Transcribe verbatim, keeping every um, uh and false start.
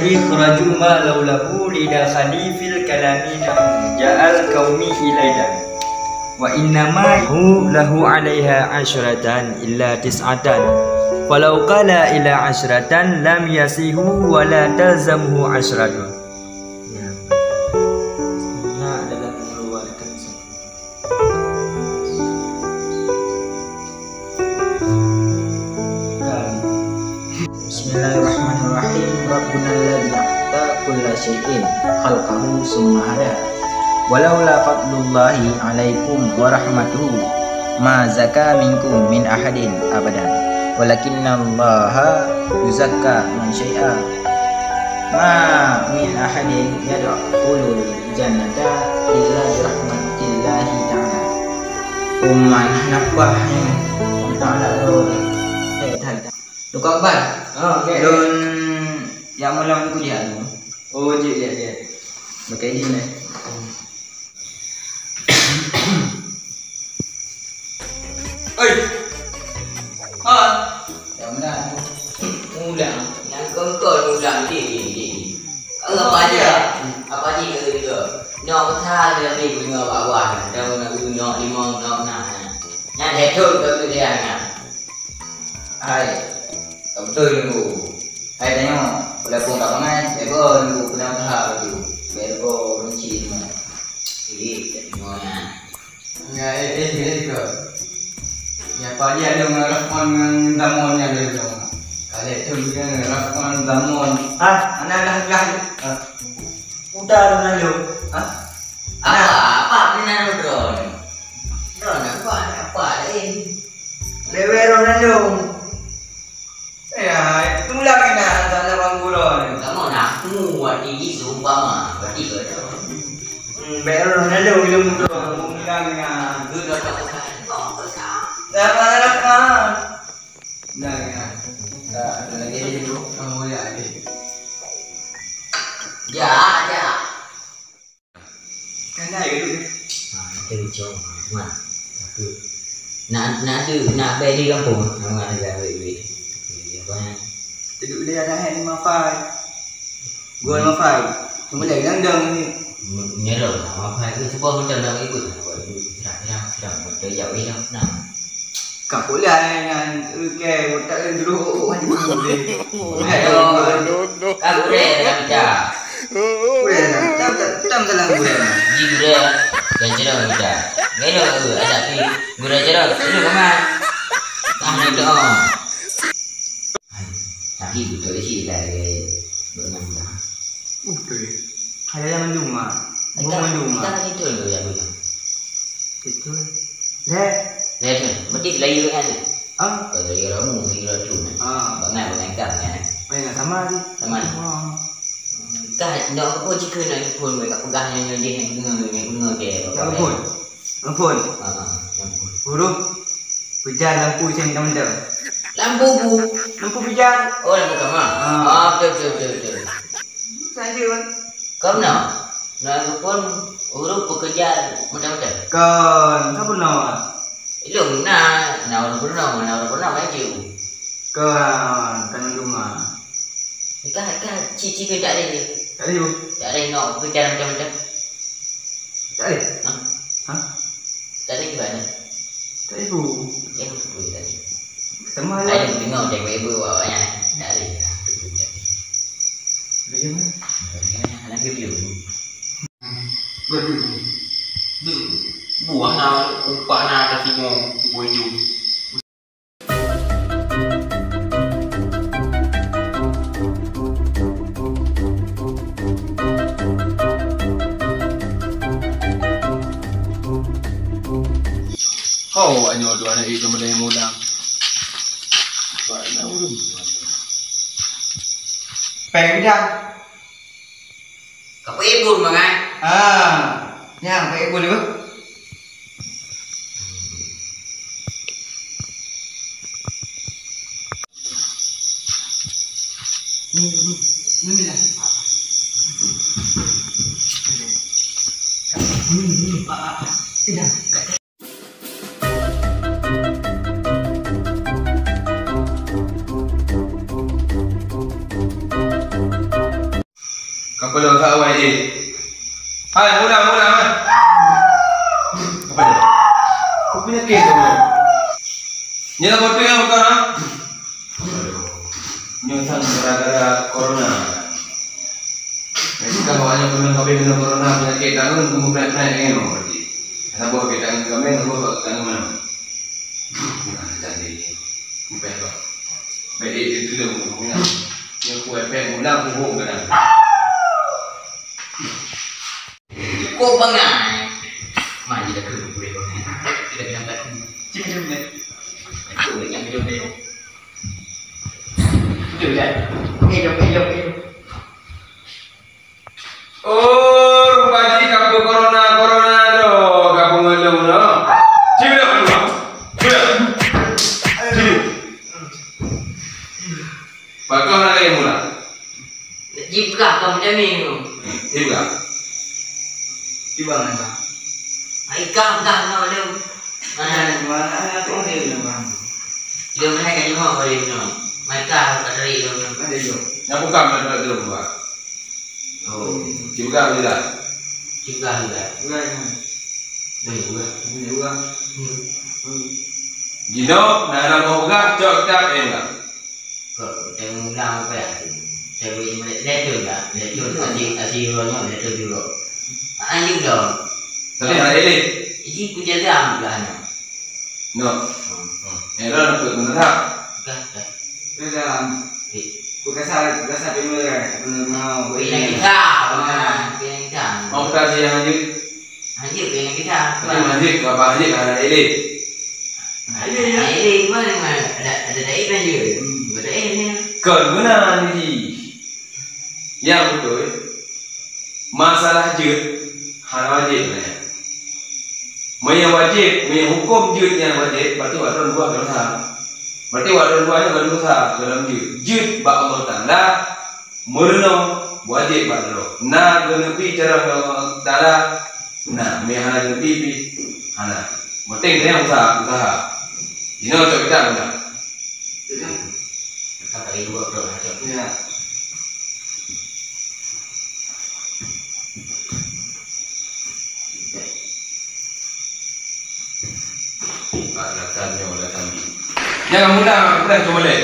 Ikhraju ma laulahu li dakhali fil kalami nahnu ja'al qaumi ilaina. Wa innama hu lahu alaiha asyratan illa tis'atan. Falau qala ila asyratan lam yasihu wa la talzamhu asyratu. Ya. Nah, adalah pengeluarkan. Bismillahirrahmanirrahim. Rabbunal ladzi a'ta kulla syai'in khalqahu tsumma hada. Walaula fadlullahi 'alaikum wa rahmatuhu ma zaka minkum min ahadin abadan. Walakinnallaha yuzakka man syai'a. Ma min ahadin yadkhulul jannata illa bi rahmatillahi ta'ala. Uman nafah ni. Ta'ala roh. Eh, tak, tak. Tukang ban. Ah, okey. Lôn nyang malam ni kuliah tu. Oh, jeuet, jeuet, jeuet. Pakai ni, eh. Oi. Ha. Dah mula. Mula. Nyang kongkol mula. Di, di, di. Apa dia? Apa dia? Dia. Nak besar dia ni, bunga bawah. Dah nak guna lima, nak nak. Nyan head tu, tu dia nyan. Hai. Ka beutôi Teungku. Hai tanyoe, walaupun ka bangai, bèk boh Teungku peunah usaha baju. Bèk boh benci teuma. Ih, tak teuma nyan. Ya, eh, eh, eh, ke. Ya, Pak Haji ada ngon Rahman ngon Damon nyan ada tu. Kalek tu dia Rahman, Damon. Ah, anak dah, dah. Ah. Udah dah lalu. Ah. Apa, apa peunan droe ni? Droe ni apa, apa laén? Lewat roh lalu. Ya, pulang kena salah bang guru ni. Kamu nak mu wati seumpama, wati ke tu? Hmm, baru lalu ilmu tu, pulang kena. Guru tak pesan. Sama lah, ah. Pulang kena. Tak, ada lagi dulu. Kamu lihat lagi. Ya, ya. Kan dah dulu. Ha, itu cuma. Cuma. Aku nak, nak tu, nak beli kampung. Nama ada duit-duit. Apa ni? Duduk dia ada hand mafai. Gol mafai. Cuma lain dang ni. Nyerah lah mafai tu sebab macam dah ikut. Terang, terang, terang. Betul jauh ni dah. Nah. Ka pulai nyan, oke, utak lôn jroh, oh, maju deh. Aduh. Ka gurèe dah pecah. Gurèe dah, tam, tam, tam dalam gurèe. Ji gurèe, dan cerah pecah. Gelo, ada pi gurèe cerah, lu kemana? Ah, ni tu. Tapi betul sih dah dia berenang dah. Betul. Ada yang mandum, Mak. Ibu mandum, Mak. Kita itu tu yang berenang. Betul. Dek. Dek, mesti layu kan? Ah? Kalau layu ramu, layu ratu kan? Ah. Bangai, bangai kang kan? Eh, nak sama tu. Sama. Ah. Kah, nak apa cik nak pun, nak pegang yang dia nak dengar, nak dengar ke? Nak pun. Ampun. Ha, ha, ampun. Huruf pejar lampu sen teman-teman. Lampu bu. Lampu pejar. Oh, lampu kamar. Ah. Ah, betul, betul, betul, betul. Saja, Bang. Kau nak? Nak pun huruf pekejar macam-macam. Kon, kau pernah, Bang? Ilung na, na huruf pernah, na huruf pernah, macam tu. Kon, kan rumah. Ka, ka, ci, ci ke tak ada je. Tak ada, Bu. Tak ada, nak pekejar macam-macam. Tak ada? Ha? Ha? Tak ada juga ni. Tak ada, Bu. Yang apa tadi? Sama lah. Saya dengar macam ibu awak ya. Tak ada. Bagaimana? Lagi belum. Buah na, umpak na, kaki mau, boy jum. Ho, anyoe dua aneuk itu mulai mulang. Peng dah. Ka peuibun mangat. Ah, nyang peuibun tu. Ni, ni, ni lah. Ni, ni, ah, ah, ah. Apa dah tak awai, eh? Hai, mula, mula, hai. Apa dah? Apa penyakit kamu? Nyoe apa tu yang bukan, ha? Nyoe sang gara-gara corona. Jadi, kalau hanya belum habis kena corona, penyakit tangan, kamu pernah-pernah yang ini, berarti. Kenapa habis tangan kami, kenapa tangan mana? Nah, jadi, bukan apa. Baik, dia tutup, bukan. Yang kuat, baik, mula, bukan. Cukup bangai. Mari kita ke rumah. Kita bilang tak. Cik, cik, cik. Aku nak minum dulu. Jom, jom. Okey, jom, okey, jom, okey, jom. Oh, rupa jih kapeu corona, corona tu. Kapeu ngelung tu. Cik, cik. Cik. Pakon lagi mula. Jipeugah kau macam ni tu. Jipeugah. Jipeugah mana? Ai kah peugah kau tu. Mana? Mana? Mana? Kau dia nama? Dia mana kan jumpa kau dia tu. Mereka tak cari tu. Ada juga. Yang bukan mana tu buat. Oh. Jipeugah juga. Jipeugah juga. Bukan. Dah juga. Ada juga. Hmm. Jinoe, nah, nama buka, cok kitab, eh, buka. Kok teuka mulang apa ya? Teuka mulai level lah. Level asyik, asyik uroe nyoe, level jurok. Anjing dong. Tapi hana ileh. Iji ku jaga mudah nyoe. No. Hmm. Eh, dah nak buat benar tak? Dah, dah. Dah, dah. Eh. Ku kasar, ku kasar pemula, pemula mau. Pemula kita. Pemula kita. Mau kasih yang lanjut? Lanjut pemula kita. Tapi lanjut, kalau lanjut, hana ileh. Ada, ya. Ada, ada, ada, ada, ada, ada, ada, ada. Hmm. Ada, ada. Kon meunan jih. Nyang beutôi, masalah jeuet hana wajéb nyan. Meunyoe wajéb, meunyoe huköm jeuet nyan wajéb, berarti awak droe dua dosa. Berarti awak droe dua nyan dosa dalam jeuet. Jeuet bak Allah Taala, meurunoe wajéb bak droe. Na geuneupi cara Allah Taala, na, meunyoe hana geuneupi pih, hana. Penting tanyoe usaha, usaha. Jinoe cok kitab meunan. Tetap ada dua orang, cok. Ya. Jangan mudah, mudah cuma leh.